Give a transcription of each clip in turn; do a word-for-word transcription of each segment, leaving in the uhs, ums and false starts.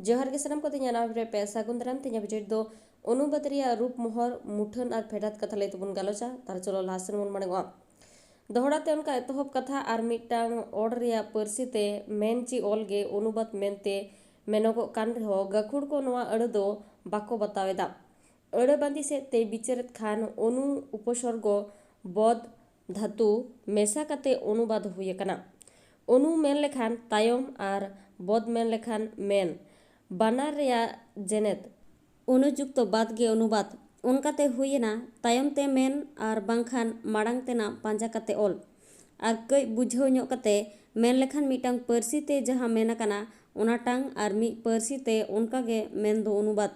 ᱡᱚᱦᱟᱨ ᱜᱮ ᱥᱟᱱᱟᱢ ᱠᱚ, ᱛᱮᱦᱮᱧᱟᱜ ᱱᱟᱣᱟ video ᱨᱮ ᱯᱮ ᱥᱟᱹᱜᱩᱱ ᱫᱟᱨᱟᱢ᱾ ᱛᱮᱦᱮᱧᱟᱜ video ᱫᱚ ᱚᱱᱩᱵᱟᱫ ᱨᱮᱭᱟᱜ ᱨᱩᱯ ᱢᱚᱦᱚᱨ, ᱢᱩᱴᱷᱟᱹᱱ ᱟᱨ ᱯᱷᱮᱰᱟᱛ ᱠᱟᱛᱷᱟ ᱞᱟᱹᱭ ᱛᱮᱵᱚᱱ ᱜᱟᱞᱚᱪᱟ᱾ ᱛᱟᱦᱞᱮ ᱪᱚᱞᱚ ᱞᱟᱦᱟ ᱥᱮᱱ ᱵᱚᱱ ᱢᱟᱲᱟᱝᱚᱜᱼᱟ᱾ ᱫᱚᱦᱲᱟ ᱛᱮ ᱚᱱᱠᱟ ᱮᱛᱚᱦᱚᱵ ᱠᱟᱛᱷᱟ ᱟᱨ ᱢᱤᱫᱴᱟᱝ ᱚᱲ ᱨᱮᱭᱟᱜ ᱯᱟᱹᱨᱥᱤ ᱛᱮ ᱢᱮᱱ ᱪᱤ ᱚᱞ ᱜᱮ ᱚᱱᱩᱵᱟᱫ ᱢᱮᱱᱛᱮ ᱢᱮᱱᱚᱜᱚᱜ ᱠᱟᱱ ᱨᱮᱦᱚᱸ, ᱜᱟᱹᱠᱷᱩᱲ ᱠᱚ ᱱᱚᱣᱟ ᱟᱹᱲᱟᱹ ᱫᱚ ᱵᱟᱠᱚ ᱵᱟᱛᱟᱣ ᱮᱫᱟ᱾ ᱟᱹᱲᱟᱹ ᱵᱟᱸᱫᱤ ᱥᱮᱫ ᱛᱮ ᱵᱤᱪᱟᱹᱨᱮᱫ ᱠᱷᱟᱱ, ᱚᱱᱩ ᱩᱯᱚᱥᱚᱨᱜᱚ ᱵᱚᱫ ᱫᱷᱟᱹᱛᱩ ᱢᱮᱥᱟ ᱠᱟᱛᱮ ᱚᱱᱩᱵᱟᱫ ᱦᱩᱭ ᱟᱠᱟᱱᱟ᱾ ᱚᱱᱩ ᱢᱮᱱ ᱞᱮᱠᱷᱟᱱ ᱛᱟᱭᱚᱢ ᱟᱨ ᱵᱚᱫ ᱢᱮᱱ ᱞᱮᱠᱷᱟᱱ ᱢᱮᱱ᱾ ᱵᱟᱱᱟᱨ ᱨᱮᱭᱟᱜ ᱡᱮᱱᱮᱫ ᱚᱱᱩᱡᱩᱠᱛᱚ ᱵᱟᱫ ᱜᱮ ᱚᱱᱩᱵᱟᱫ᱾ ᱚᱱᱠᱟᱛᱮ ᱦᱩᱭᱮᱱᱟ ᱛᱟᱭᱚᱢ ᱛᱮ ᱢᱮᱱ ᱟᱨ ᱵᱟᱝᱠᱷᱟᱱ ᱢᱟᱲᱟᱝ ᱛᱮᱱᱟᱜ ᱯᱟᱸᱡᱟ ᱠᱟᱛᱮ ᱚᱞ᱾ ᱟᱨ ᱠᱟᱹᱡ ᱵᱩᱡᱷᱟᱹᱣ ᱧᱚᱜ ᱠᱟᱛᱮ ᱢᱮᱱ ᱞᱮᱠᱷᱟᱱ, ᱢᱤᱫᱴᱟᱝ ᱯᱟᱹᱨᱥᱤ ᱛᱮ ᱡᱟᱦᱟᱸ ᱢᱮᱱ ᱟᱠᱟᱱᱟ ᱚᱱᱟᱴᱟᱝ ᱟᱨ ᱢᱤᱫ ᱯᱟᱹᱨᱥᱤ ᱛᱮ ᱚᱱᱠᱟᱜᱮ ᱢᱮᱱ ᱫᱚ ᱚᱱᱩᱵᱟᱫ᱾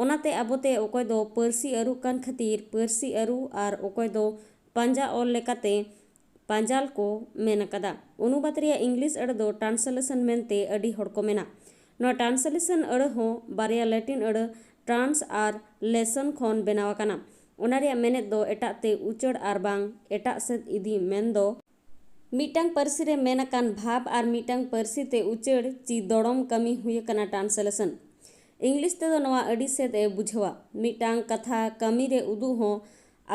ᱚᱱᱟᱛᱮ ᱟᱵᱚᱛᱮ ᱚᱠᱚᱭ ᱫᱚ ᱯᱟᱹᱨᱥᱤ ᱟᱹᱨᱩᱜ ᱠᱟᱱ ᱠᱷᱟᱹᱛᱤᱨ ᱯᱟᱹᱨᱥᱤ ᱟᱹᱨᱩ ᱟᱨ ᱚᱠᱚᱭ ᱫᱚ ᱯᱟᱸᱡᱟ ᱚᱞ ᱞᱮᱠᱟᱛᱮ ᱯᱟᱸᱡᱟᱞ ᱠᱚ ᱢᱮᱱ ᱟᱠᱟᱫᱟ᱾ ᱚᱱᱩᱵᱟᱫ ᱨᱮᱭᱟᱜ ᱤᱝᱞᱤᱥ ᱟᱹᱲᱟᱹ ᱫᱚ translation ᱢᱮᱱᱛᱮ ᱟᱹᱰᱤ ᱦᱚᱲ ᱠᱚ ᱢᱮᱱᱟ᱾ ᱱᱚᱣᱟ translation ᱟᱹᱲᱟᱹ ᱦᱚᱸ ᱵᱟᱨᱭᱟ ᱞᱮᱴᱤᱱ ᱟᱹᱲᱟᱹ trans ᱟᱨ lesson ᱠᱷᱚᱱ ᱵᱮᱱᱟᱣ ᱟᱠᱟᱱᱟ᱾ ᱚᱱᱟ ᱨᱮᱭᱟᱜ ᱢᱮᱱᱮᱫ ᱫᱚ ᱮᱴᱟᱜ ᱛᱮ ᱩᱪᱟᱹᱲ ᱟᱨ ᱵᱟᱝ ᱮᱴᱟᱜ ᱥᱮᱫ ᱤᱫᱤ ᱢᱮᱱ ᱫᱚ᱾ ᱢᱤᱫᱴᱟᱝ ᱯᱟᱹᱨᱥᱤ ᱨᱮ ᱢᱮᱱ ᱟᱠᱟᱱ ᱵᱷᱟᱵᱽ ᱟᱨ ᱢᱤᱫᱴᱟᱝ ᱯᱟᱹᱨᱥᱤ ᱛᱮ ᱩᱪᱟᱹᱲ ᱪᱤ ᱫᱚᱲᱚᱢ ᱠᱟᱹᱢᱤ ᱦᱩᱭ ᱟᱠᱟᱱᱟ translation᱾ ᱤᱝᱞᱤᱥ ᱛᱮᱫᱚ ᱱᱚᱣᱟ ᱟᱹᱰᱤ ᱥᱮᱫ ᱮ ᱵᱩᱡᱷᱟᱹᱣᱟ᱾ ᱢᱤᱫᱴᱟᱝ ᱠᱟᱛᱷᱟ ᱠᱟᱹᱢᱤ ᱨᱮ ᱩᱫᱩᱜ ᱦᱚᱸ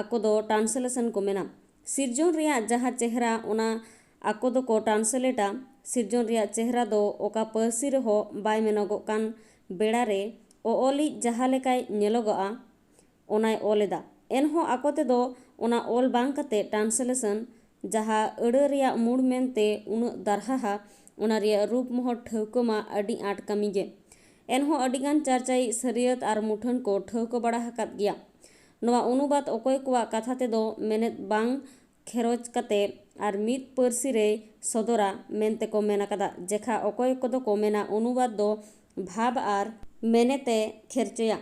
ᱟᱠᱚ ᱫᱚ translation ᱠᱚ ᱢᱮᱱᱟ᱾ ᱥᱤᱨᱡᱚᱱ ᱨᱮᱭᱟᱜ ᱡᱟᱦᱟᱸ ᱪᱮᱦᱨᱟ, ᱚᱱᱟ ᱟᱠᱚ ᱫᱚᱠᱚ translateᱟ᱾ ᱥᱤᱨᱡᱚᱱ ᱨᱮᱭᱟᱜ ᱪᱮᱦᱨᱟ ᱫᱚ ᱚᱠᱟ ᱯᱟᱹᱨᱥᱤ ᱨᱮᱦᱚᱸ ᱵᱟᱭ ᱢᱮᱱᱚᱜᱚᱜ ᱠᱟᱱ ᱵᱮᱲᱟ ᱨᱮ ᱚᱚᱞᱤᱡ ᱡᱟᱦᱟᱸ ᱞᱮᱠᱟᱭ ᱧᱮᱞᱚᱜᱚᱜᱼᱟ, ᱚᱱᱟᱭ ᱚᱞ ᱮᱫᱟ᱾ ᱮᱱᱦᱚᱸ ᱟᱠᱚ ᱛᱮᱫᱚ ᱚᱱᱟ ᱚᱞ ᱵᱟᱝ ᱠᱟᱛᱮ translation, ᱡᱟᱦᱟᱸ ᱟᱹᱲᱟᱹ ᱨᱮᱭᱟᱜ ᱢᱩᱲ ᱢᱮᱱᱛᱮ ᱩᱱᱟᱹᱜ ᱫᱟᱨᱦᱟᱦᱟ, ᱚᱱᱟ ᱨᱮᱭᱟᱜ ᱨᱩᱯ ᱢᱚᱦᱚᱨ ᱴᱷᱟᱹᱣᱠᱟᱹ ᱢᱟ ᱟᱹᱰᱤ ᱟᱸᱴ ᱠᱟᱹᱢᱤ ᱜᱮ᱾ ᱮᱱᱦᱚᱸ ᱟᱹᱰᱤᱜᱟᱱ ᱪᱟᱨᱪᱟᱭᱤᱡ ᱥᱟᱹᱨᱤᱭᱟᱹᱛ ᱟᱨ ᱢᱩᱴᱷᱟᱹᱱ ᱠᱚ ᱴᱷᱟᱹᱣᱠᱟᱹ ᱵᱟᱲᱟ ᱟᱠᱟᱫ ᱜᱮᱭᱟ᱾ ᱱᱚᱣᱟ ᱚᱱᱩᱵᱟᱫ ᱚᱠᱚᱭ ᱠᱚᱣᱟᱜ ᱠᱟᱛᱷᱟ ᱛᱮᱫᱚ ᱢᱮᱱᱮᱫ ᱵᱟᱝ ᱠᱷᱮᱨᱚᱪ ᱠᱟᱛᱮ ᱟᱨ ᱢᱤᱫ ᱯᱟᱹᱨᱥᱤ ᱨᱮᱭ ᱥᱚᱫᱚᱨᱟ ᱢᱮᱱᱛᱮ ᱠᱚ ᱢᱮᱱ ᱟᱠᱟᱫᱟ᱾ ᱡᱮᱠᱷᱟ ᱚᱠᱚᱭ ᱠᱚᱫᱚ ᱠᱚ ᱢᱮᱱᱟ ᱚᱱᱩᱵᱟᱫ ᱫᱚ ᱵᱷᱟᱵᱽ ᱟᱨ ᱢᱮᱱᱮᱛ ᱮ ᱠᱷᱮᱨᱪᱚᱭᱟ᱾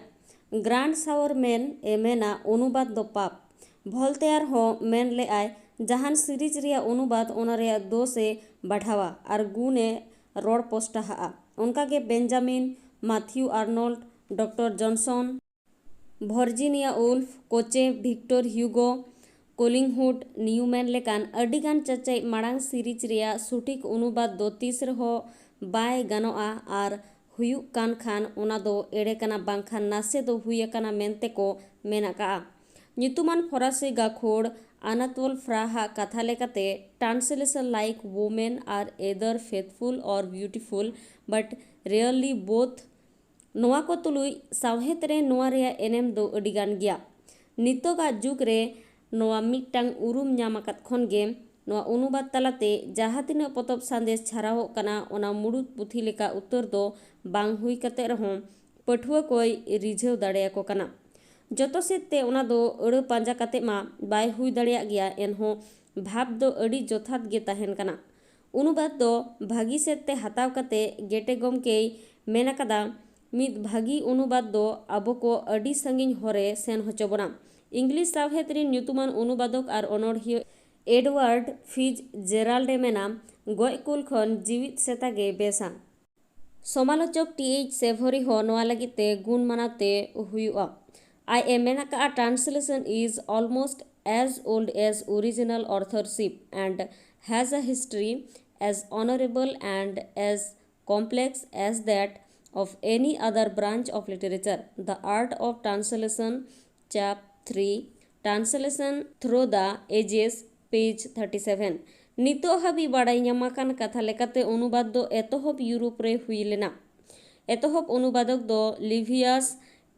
ᱜᱨᱟᱱᱰ ᱥᱟᱣᱚᱨ ᱢᱮᱱ ᱮ ᱢᱮᱱᱟ ᱚᱱᱩᱵᱟᱫ ᱫᱚ ᱯᱟᱯ᱾ ᱵᱷᱚᱞᱛᱮᱭᱟᱨ ᱦᱚᱸ ᱢᱮᱱ ᱞᱮᱫᱟᱭ, ᱡᱟᱦᱟᱱ ᱥᱤᱨᱤᱡᱽ ᱨᱮᱭᱟᱜ ᱚᱱᱩᱵᱟᱫ ᱚᱱᱟ ᱨᱮᱭᱟᱜ ᱫᱳᱥ ᱮ ᱵᱟᱰᱷᱟᱣᱟ ᱟᱨ ᱜᱩᱱ ᱮ ᱨᱚᱲ ᱯᱚᱥᱴᱟᱦᱟᱜᱼᱟ᱾ ᱚᱱᱠᱟᱜᱮ ᱵᱮᱱᱡᱟᱢᱤᱱ, ᱢᱟᱛᱷᱤᱭᱩ ᱟᱨᱱᱚᱞᱰ, ᱰᱚᱠᱴᱚᱨ ᱡᱚᱱᱥᱚᱱ, ᱵᱷᱚᱨᱡᱤᱱᱤᱭᱟ ᱩᱞᱯᱷ, ᱠᱳᱪᱮ, ᱵᱷᱤᱠᱴᱚᱨ ᱦᱤᱭᱩᱜᱳ, ᱠᱚᱞᱤᱝᱦᱩᱰ, ᱱᱤᱭᱩᱢᱮᱱ ᱞᱮᱠᱟᱱ ᱟᱹᱰᱤᱜᱟᱱ ᱪᱟᱪᱟᱭᱤᱡ ᱢᱟᱲᱟᱝ ᱥᱤᱨᱤᱡᱽ ᱨᱮᱭᱟᱜ ᱥᱚᱴᱷᱤᱠ ᱚᱱᱩᱵᱟᱫ ᱫᱚ ᱛᱤᱥ ᱨᱮᱦᱚᱸ ᱵᱟᱭ ᱜᱟᱱᱚᱜᱼᱟ ᱟᱨ ᱦᱩᱭᱩᱜ ᱠᱟᱱ ᱠᱷᱟᱱ ᱚᱱᱟ ᱫᱚ ᱮᱲᱮ ᱠᱟᱱᱟ, ᱵᱟᱝᱠᱷᱟᱱ ᱱᱟᱥᱮ ᱫᱚ ᱦᱩᱭ ᱟᱠᱟᱱᱟ ᱢᱮᱱᱛᱮ ᱠᱚ ᱢᱮᱱ ᱟᱠᱟᱜᱼᱟ᱾ ᱧᱩᱛᱩᱢᱟᱱ ᱯᱷᱚᱨᱟᱥᱤ ᱜᱟᱹᱠᱷᱩᱲ ᱟᱱᱟᱛᱳᱞ ᱯᱷᱨᱟᱦᱟᱜ ᱠᱟᱛᱷᱟ ᱞᱮᱠᱟᱛᱮ, "Translation like women are either faithful or beautiful, but rarely both." ᱱᱚᱣᱟ ᱠᱚ ᱛᱩᱞᱩᱡ ᱥᱟᱶᱦᱮᱫ ᱨᱮ ᱱᱚᱣᱟ ᱨᱮᱭᱟᱜ ᱮᱱᱮᱢ ᱫᱚ ᱟᱹᱰᱤ ᱜᱟᱱ ᱜᱮᱭᱟ᱾ ᱱᱤᱛᱚᱜᱟᱜ ᱡᱩᱜᱽ ᱨᱮ ᱱᱚᱣᱟ ᱢᱤᱫᱴᱟᱝ ᱩᱨᱩᱢ ᱧᱟᱢ ᱟᱠᱟᱫ ᱠᱷᱚᱱ ᱜᱮ ᱱᱚᱣᱟ ᱚᱱᱩᱵᱟᱫ ᱛᱟᱞᱟᱛᱮ ᱡᱟᱦᱟᱸ ᱛᱤᱱᱟᱹᱜ ᱯᱚᱛᱚᱵ ᱥᱟᱸᱫᱮᱥ ᱪᱷᱟᱨᱟᱣᱚᱜ ᱠᱟᱱᱟ, ᱚᱱᱟ ᱢᱩᱲᱩᱫ ᱯᱩᱛᱷᱤ ᱞᱮᱠᱟ ᱩᱛᱟᱹᱨ ᱫᱚ ᱵᱟᱝ ᱦᱩᱭ ᱠᱟᱛᱮ ᱨᱮᱦᱚᱸ ᱯᱟᱹᱴᱷᱩᱣᱟᱹ ᱠᱚᱭ ᱨᱤᱡᱷᱟᱹᱣ ᱫᱟᱲᱮᱭᱟᱠᱚ ᱠᱟᱱᱟ᱾ ᱡᱚᱛᱚ ᱥᱮᱫ ᱛᱮ ᱚᱱᱟ ᱫᱚ ᱟᱹᱲᱟᱹ ᱯᱟᱸᱡᱟ ᱠᱟᱛᱮ ᱢᱟ ᱵᱟᱭ ᱦᱩᱭ ᱫᱟᱲᱮᱭᱟᱜ ᱜᱮᱭᱟ, ᱮᱱᱦᱚᱸ ᱵᱷᱟᱵᱽ ᱫᱚ ᱟᱹᱰᱤ ᱡᱚᱛᱷᱟᱛ ᱜᱮ ᱛᱟᱦᱮᱱ ᱠᱟᱱᱟ᱾ ᱚᱱᱩᱵᱟᱫ ᱫᱚ ᱵᱷᱟᱹᱜᱤ ᱥᱮᱫ ᱛᱮ ᱦᱟᱛᱟᱣ ᱠᱟᱛᱮ ᱜᱮᱴᱮ ᱜᱚᱢᱠᱮᱭ ᱢᱮᱱ ᱟᱠᱟᱫᱟ, ᱢᱤᱫ ᱵᱷᱟᱹᱜᱤ ᱚᱱᱩᱵᱟᱫ ᱫᱚ ᱟᱵᱚ ᱠᱚ ᱟᱹᱰᱤ ᱥᱟᱺᱜᱤᱧ ᱦᱚᱨᱮ ᱥᱮᱱ ᱦᱚᱪᱚ ᱵᱚᱱᱟ᱾ ᱤᱝᱞᱤᱥ ᱥᱟᱶᱦᱮᱫ ᱨᱤᱱ ᱧᱩᱛᱩᱢᱟᱱ ᱚᱱᱩᱵᱟᱫᱚᱠ ᱟᱨ ᱚᱱᱚᱬᱦᱤᱭᱟᱹ ᱮᱰᱣᱟᱨᱰ ᱯᱷᱤᱡᱽ ᱡᱮᱨᱟᱞᱰ ᱮ ᱢᱮᱱᱟ, ᱜᱚᱡ ᱠᱩᱞ ᱠᱷᱚᱱ ᱡᱤᱣᱤᱫ ᱥᱮᱛᱟ ᱜᱮ ᱵᱮᱥᱟ᱾ ᱥᱚᱢᱟᱞᱳᱪᱚᱠ ᱴᱤ ᱮᱭᱤᱪ ᱥᱮᱵᱷᱚᱨᱤ ᱦᱚᱸ ᱱᱚᱣᱟ ᱞᱟᱹᱜᱤᱫ ᱛᱮ ᱜᱩᱱ ᱢᱟᱱᱟᱣ ᱛᱮ ᱦᱩᱭᱩᱜᱼᱟ᱾ ᱟᱡ ᱮ ᱢᱮᱱ ᱟᱠᱟᱫᱼᱟ, "Translation is almost as old as original authorship and has a history as honorable and as complex as that of any other branch of literature. The art of translation," chap three, "Translation through the ages," page thirty seven. ᱱᱤᱛᱚᱜ ᱦᱟᱹᱵᱤᱡ ᱵᱟᱲᱟᱭ ᱧᱟᱢ ᱟᱠᱟᱱ ᱠᱟᱛᱷᱟ ᱞᱮᱠᱟᱛᱮ ᱚᱱᱩᱵᱟᱫ ᱫᱚ ᱮᱛᱚᱦᱚᱵ Europe ᱨᱮ ᱦᱩᱭ ᱞᱮᱱᱟ᱾ ᱮᱛᱚᱦᱚᱵ ᱚᱱᱩᱵᱟᱫᱚᱠ ᱫᱚ ᱞᱤᱵᱷᱤᱭᱟᱥ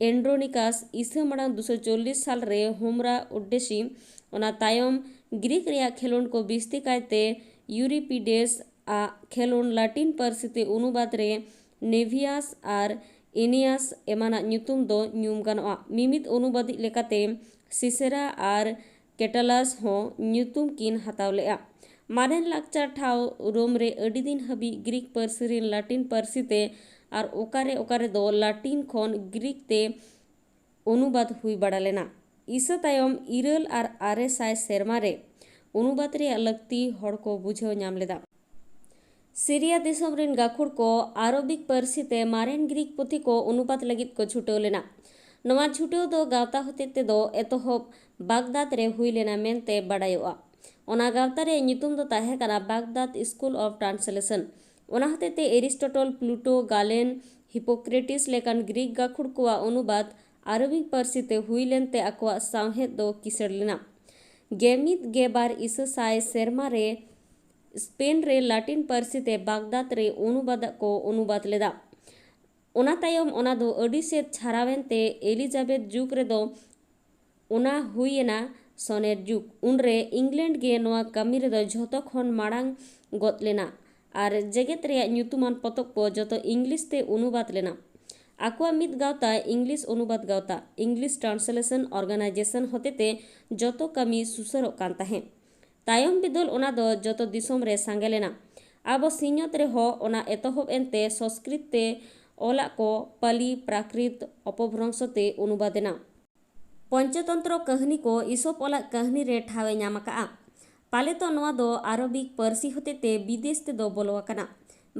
ᱮᱱᱰᱨᱳᱱᱤᱠᱟᱥ ᱤᱥᱟᱹ ᱢᱟᱲᱟᱝ ᱫᱩᱥᱚ ᱪᱚᱞᱞᱤᱥ ᱥᱟᱞ ᱨᱮ ᱦᱳᱢᱨᱟ ᱩᱰᱰᱮᱥᱤ, ᱚᱱᱟ ᱛᱟᱭᱚᱢ ᱜᱨᱤᱠ ᱨᱮᱭᱟᱜ ᱠᱷᱮᱞᱳᱸᱰ ᱠᱚ ᱵᱤᱥᱛᱤ ᱠᱟᱭᱛᱮ ᱭᱩᱨᱤᱯᱤᱰᱮᱥ ᱟᱜ ᱠᱷᱮᱞᱳᱸᱰ ᱞᱟᱴᱤᱱ ᱯᱟᱹᱨᱥᱤ ᱛᱮ ᱚᱱᱩᱵᱟᱫ ᱨᱮ ᱱᱮᱵᱷᱤᱭᱟᱥ ᱟᱨ ᱮᱱᱤᱭᱟᱥ ᱮᱢᱟᱱᱟᱜ ᱧᱩᱛᱩᱢ ᱫᱚ ᱧᱩᱢ ᱜᱟᱱᱚᱜᱼᱟ᱾ ᱢᱤᱢᱤᱫ ᱚᱱᱩᱵᱟᱫᱤᱡ ᱞᱮᱠᱟᱛᱮ ᱥᱤᱥᱮᱨᱟ ᱟᱨ ᱠᱮᱴᱟᱞᱟᱥ ᱦᱚᱸ ᱧᱩᱛᱩᱢ ᱠᱤᱱ ᱦᱟᱛᱟᱣ ᱞᱮᱫᱼᱟ᱾ ᱢᱟᱨᱮᱱ ᱞᱟᱠᱪᱟᱨ ᱴᱷᱟᱶ ᱨᱳᱢ ᱨᱮ ᱟᱹᱰᱤ ᱫᱤᱱ ᱦᱟᱹᱵᱤᱡ ᱜᱨᱤᱠ ᱯᱟᱹᱨᱥᱤ ᱨᱤᱱ ᱞᱟᱴᱤᱱ ᱯᱟᱹᱨᱥᱤ ᱛᱮ ᱟᱨ ᱚᱠᱟᱨᱮ ᱚᱠᱟᱨᱮ ᱫᱚ ᱞᱟᱴᱤᱱ ᱠᱷᱚᱱ ᱜᱨᱤᱠ ᱛᱮ ᱚᱱᱩᱵᱟᱫ ᱦᱩᱭ ᱵᱟᱲᱟ ᱞᱮᱱᱟ᱾ ᱤᱥᱟᱹ ᱛᱟᱭᱚᱢ ᱤᱨᱟᱹᱞ ᱟᱨ ᱟᱨᱮ ᱥᱟᱭ ᱥᱮᱨᱢᱟ ᱨᱮ ᱚᱱᱩᱵᱟᱫ ᱨᱮᱭᱟᱜ ᱞᱟᱹᱠᱛᱤ ᱦᱚᱲ ᱠᱚ ᱵᱩᱡᱷᱟᱹᱣ ᱧᱟᱢ ᱞᱮᱫᱟ᱾ ᱥᱤᱨᱤᱭᱟ ᱫᱤᱥᱚᱢ ᱨᱤᱱ ᱜᱟᱹᱠᱷᱩᱲ ᱠᱚ ᱟᱨᱚᱵᱤᱠ ᱯᱟᱹᱨᱥᱤ ᱛᱮ ᱢᱟᱨᱮᱱ ᱜᱨᱤᱠ ᱯᱩᱛᱷᱤ ᱠᱚ ᱚᱱᱩᱵᱟᱫ ᱞᱟᱹᱜᱤᱫ ᱠᱚ ᱪᱷᱩᱴᱟᱹᱣ ᱞᱮᱱᱟ᱾ ᱱᱚᱣᱟ ᱪᱷᱩᱴᱟᱹᱣ ᱫᱚ ᱜᱟᱶᱛᱟ ᱦᱚᱛᱮᱡ ᱛᱮᱫᱚ ᱮᱛᱚᱦᱚᱵ ᱵᱟᱜᱽᱫᱟᱫ ᱨᱮ ᱦᱩᱭ ᱞᱮᱱᱟ ᱢᱮᱱᱛᱮ ᱵᱟᱰᱟᱭᱚᱜᱼᱟ᱾ ᱚᱱᱟ ᱜᱟᱶᱛᱟ ᱨᱮᱭᱟᱜ ᱧᱩᱛᱩᱢ ᱫᱚ ᱛᱟᱦᱮᱸ ᱠᱟᱱᱟ Baghdad School of Translation᱾ ᱚᱱᱟ ᱦᱚᱛᱮᱛᱮ ᱮᱨᱤᱥᱴᱚᱴᱚᱞ, ᱯᱞᱩᱴᱳ, ᱜᱟᱞᱮᱱ, ᱦᱤᱯᱳᱠᱨᱮᱴᱤᱥ ᱞᱮᱠᱟᱱ ᱜᱨᱤᱠ ᱜᱟᱹᱠᱷᱩᱲ ᱠᱚᱣᱟᱜ ᱚᱱᱩᱵᱟᱫ ᱟᱨᱚᱵᱤᱠ ᱯᱟᱹᱨᱥᱤ ᱛᱮ ᱦᱩᱭ ᱞᱮᱱᱛᱮ ᱟᱠᱚᱣᱟᱜ ᱥᱟᱶᱦᱮᱫ ᱫᱚ ᱠᱤᱥᱟᱹᱬ ᱞᱮᱱᱟ᱾ ᱜᱮᱢᱤᱫ ᱜᱮᱵᱟᱨ ᱤᱥᱟᱹ ᱥᱟᱭ ᱥᱮᱨᱢᱟ ᱨᱮ ᱥᱯᱮᱱ ᱨᱮ ᱞᱟᱴᱤᱱ ᱯᱟᱹᱨᱥᱤ ᱛᱮ ᱵᱟᱜᱽᱫᱟᱫ ᱨᱮ ᱚᱱᱩᱵᱟᱫ ᱠᱚ ᱚᱱᱩᱵᱟᱫ ᱞᱮᱫᱟ᱾ ᱚᱱᱟ ᱛᱟᱭᱚᱢ ᱚᱱᱟ ᱫᱚ ᱟᱹᱰᱤ ᱥᱮᱫ ᱪᱷᱟᱨᱟᱣᱮᱱ ᱛᱮ ᱮᱞᱤᱡᱟᱵᱮᱛ ᱡᱩᱜᱽ ᱨᱮᱫᱚ ᱚᱱᱟ ᱦᱩᱭ ᱮᱱᱟ ᱥᱚᱱᱮᱨ ᱡᱩᱜᱽ᱾ ᱩᱱᱨᱮ ᱤᱝᱞᱮᱱᱰ ᱜᱮ ᱱᱚᱣᱟ ᱠᱟᱹᱢᱤ ᱨᱮᱫᱚ ᱡᱷᱚᱛᱚ ᱠᱷᱚᱱ ᱢᱟᱲᱟᱝ ᱜᱚᱫ ᱞᱮᱱᱟ ᱟᱨ ᱡᱮᱜᱮᱛ ᱨᱮᱭᱟᱜ ᱧᱩᱛᱩᱢᱟᱱ ᱯᱚᱛᱚᱵ ᱠᱚ ᱡᱚᱛᱚ ᱤᱝᱞᱤᱥ ᱛᱮ ᱚᱱᱩᱵᱟᱫ ᱞᱮᱱᱟ᱾ ᱟᱠᱚᱣᱟᱜ ᱢᱤᱫ ᱜᱟᱶᱛᱟ, ᱤᱝᱞᱤᱥ ᱚᱱᱩᱵᱟᱫ ᱜᱟᱶᱛᱟ, English Translation Organization ᱦᱚᱛᱮᱛᱮ ᱡᱚᱛᱚ ᱠᱟᱹᱢᱤ ᱥᱩᱥᱟᱹᱨᱚᱜ ᱠᱟᱱ ᱛᱟᱦᱮᱸᱫ᱾ ᱛᱟᱭᱚᱢ ᱵᱤᱫᱟᱹᱞ ᱚᱱᱟ ᱫᱚ ᱡᱚᱛᱚ ᱫᱤᱥᱚᱢ ᱨᱮ ᱥᱟᱸᱜᱮ ᱞᱮᱱᱟ᱾ ᱟᱵᱚ ᱥᱤᱧᱚᱛ ᱨᱮᱦᱚᱸ ᱚᱱᱟ ᱮᱛᱚᱦᱚᱵ ᱮᱱᱛᱮ ᱥᱚᱸᱥᱠᱨᱤᱛ ᱛᱮ ᱚᱞᱟᱜ ᱠᱚ ᱯᱟᱞᱤ, ᱯᱨᱟᱠᱨᱤᱛ, ᱚᱯᱚᱵᱷᱨᱚᱝᱥᱚ ᱛᱮ ᱚᱱᱩᱵᱟᱫ ᱮᱱᱟ᱾ ᱯᱚᱧᱪᱚᱛᱚᱱᱛᱨᱚ ᱠᱟᱹᱦᱱᱤ ᱠᱚ ᱤᱥᱚᱯ ᱚᱞᱟᱜ ᱠᱟᱹᱦᱱᱤ ᱨᱮ ᱴᱷᱟᱶ ᱮ ᱧᱟᱢ ᱟᱠᱟᱫᱼᱟ᱾ ᱯᱟᱞᱮᱛᱚ ᱱᱚᱣᱟ ᱫᱚ ᱟᱨᱚᱵᱤᱠ ᱯᱟᱹᱨᱥᱤ ᱦᱚᱛᱮᱛᱮ ᱵᱤᱫᱮᱥ ᱛᱮᱫᱚ ᱵᱚᱞᱚ ᱟᱠᱟᱱᱟ᱾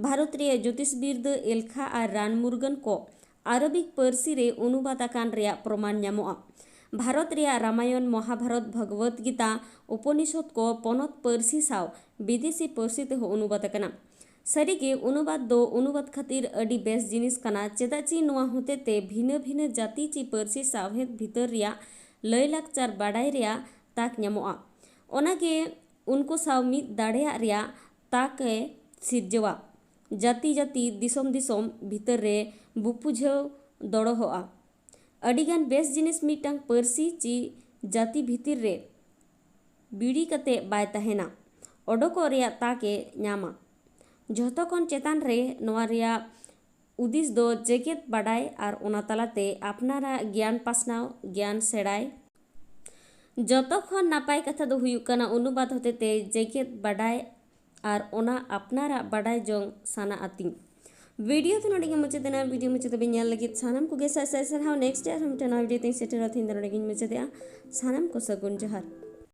ᱵᱷᱟᱨᱚᱛ ᱨᱮᱭᱟᱜ ᱡᱳᱛᱤᱥ ᱵᱤᱨᱫᱟᱹ ᱮᱞᱠᱷᱟ ᱟᱨ ᱨᱟᱱ ᱢᱩᱨᱜᱟᱹᱱ ᱠᱚ ᱟᱨᱚᱵᱤᱠ ᱯᱟᱹᱨᱥᱤ ᱨᱮ ᱚᱱᱩᱵᱟᱫ ᱟᱠᱟᱱ ᱨᱮᱭᱟᱜ ᱯᱨᱚᱢᱟᱱ ᱧᱟᱢᱚᱜᱼᱟ᱾ ᱵᱷᱟᱨᱚᱛ ᱨᱮᱭᱟᱜ ᱨᱟᱢᱟᱭᱚᱱ, ᱢᱚᱦᱟᱵᱷᱟᱨᱚᱛ, ᱵᱷᱚᱜᱚᱵᱚᱛ ᱜᱤᱛᱟ, ᱩᱯᱚᱱᱤᱥᱚᱫ ᱠᱚ ᱯᱚᱱᱚᱛ ᱯᱟᱹᱨᱥᱤ ᱥᱟᱶ ᱵᱤᱫᱮᱥᱤ ᱯᱟᱹᱨᱥᱤ ᱛᱮᱦᱚᱸ ᱚᱱᱩᱵᱟᱫ ᱟᱠᱟᱱᱟ᱾ ᱥᱟᱹᱨᱤᱜᱮ ᱚᱱᱩᱵᱟᱫ ᱫᱚ ᱚᱱᱩᱵᱟᱫ ᱠᱷᱟᱹᱛᱤᱨ ᱟᱹᱰᱤ ᱵᱮᱥ ᱡᱤᱱᱤᱥ ᱠᱟᱱᱟ, ᱪᱮᱫᱟᱜ ᱪᱮ ᱱᱚᱣᱟ ᱦᱚᱛᱮᱛᱮ ᱵᱷᱤᱱᱟᱹ ᱵᱷᱤᱱᱟᱹ ᱡᱟᱹᱛᱤ ᱪᱮ ᱯᱟᱹᱨᱥᱤ ᱥᱟᱶᱦᱮᱫ ᱵᱷᱤᱛᱟᱹᱨ ᱨᱮᱭᱟᱜ ᱞᱟᱹᱭᱞᱟᱠᱪᱟᱨ ᱵᱟᱰᱟᱭ ᱨᱮᱭᱟᱜ ᱛᱟᱠ ᱧᱟᱢᱚᱜᱼᱟ᱾ ᱚᱱᱟᱜᱮ ᱩᱱᱠᱩ ᱥᱟᱶ ᱢᱤᱫ ᱫᱟᱲᱮᱭᱟᱜ ᱨᱮᱭᱟᱜ ᱛᱟᱠ ᱮ ᱥᱤᱨᱡᱟᱹᱣᱟ᱾ ᱡᱟᱹᱛᱤ ᱡᱟᱹᱛᱤ, ᱫᱤᱥᱚᱢ ᱫᱤᱥᱚᱢ ᱵᱷᱤᱛᱟᱹᱨ ᱨᱮ ᱵᱩᱯᱩᱡᱷᱟᱹᱣ ᱫᱚᱲᱚᱦᱚᱜᱼᱟ᱾ ᱟᱹᱰᱤᱜᱟᱱ ᱵᱮᱥ ᱡᱤᱱᱤᱥ ᱢᱤᱫᱴᱟᱝ ᱯᱟᱹᱨᱥᱤ ᱪᱮ ᱡᱟᱹᱛᱤ ᱵᱷᱤᱛᱤᱨ ᱨᱮ ᱵᱤᱲᱤ ᱠᱟᱛᱮ ᱵᱟᱭ ᱛᱟᱦᱮᱱᱟ, ᱚᱰᱚᱠᱚᱜ ᱨᱮᱭᱟᱜ ᱛᱟᱠ ᱮ ᱧᱟᱢᱟ᱾ ᱡᱷᱚᱛᱚ ᱠᱷᱚᱱ ᱪᱮᱛᱟᱱ ᱨᱮ ᱱᱚᱣᱟ ᱨᱮᱭᱟᱜ ᱩᱫᱤᱥ ᱫᱚ ᱡᱮᱜᱮᱛ ᱵᱟᱰᱟᱭ ᱟᱨ ᱚᱱᱟ ᱛᱟᱞᱟᱛᱮ ᱟᱯᱱᱟᱨᱟᱜ ᱜᱮᱭᱟᱱ ᱯᱟᱥᱱᱟᱣ, ᱜᱮᱭᱟᱱ ᱥᱮᱬᱟᱭ᱾ ᱡᱚᱛᱚ ᱠᱷᱚᱱ ᱱᱟᱯᱟᱭ ᱠᱟᱛᱷᱟ ᱫᱚ ᱦᱩᱭᱩᱜ ᱠᱟᱱᱟ ᱚᱱᱩᱵᱟᱫ ᱦᱚᱛᱮᱛᱮ ᱡᱮᱜᱮᱛ ᱵᱟᱰᱟᱭ ᱟᱨ ᱚᱱᱟ ᱟᱯᱱᱟᱨᱟᱜ ᱵᱟᱰᱟᱭ ᱡᱚᱝ ᱥᱟᱱᱟ ᱟᱹᱛᱤᱧ᱾ ᱵᱷᱤᱰᱤᱭᱳ ᱫᱚ ᱱᱚᱰᱮ ᱜᱮ ᱢᱩᱪᱟᱹᱫ ᱮᱱᱟ᱾ ᱵᱷᱤᱰᱤᱭᱳ ᱢᱩᱪᱟᱹᱫ ᱫᱷᱟᱹᱵᱤᱡ ᱧᱮᱞ ᱞᱟᱹᱜᱤᱫ ᱥᱟᱱᱟᱢ ᱠᱚᱜᱮ ᱥᱟᱭ ᱥᱟᱭ ᱥᱟᱨᱦᱟᱣ᱾ ᱱᱮᱠᱥᱴ ᱟᱨᱦᱚᱸ ᱢᱤᱫᱴᱮᱱ ᱱᱟᱣᱟ ᱵᱷᱤᱰᱤᱭᱳ ᱛᱮᱧ ᱥᱮᱴᱮᱨᱚᱜᱼᱟ᱾ ᱛᱮᱦᱮᱧ ᱫᱚ ᱱᱚᱰᱮ ᱜᱮᱧ ᱢᱩᱪᱟᱹᱫᱮᱜᱼᱟ᱾ ᱥᱟᱱᱟᱢ ᱠᱚ ᱥᱟᱹᱜᱩᱱ ᱡᱚᱦᱟᱨ᱾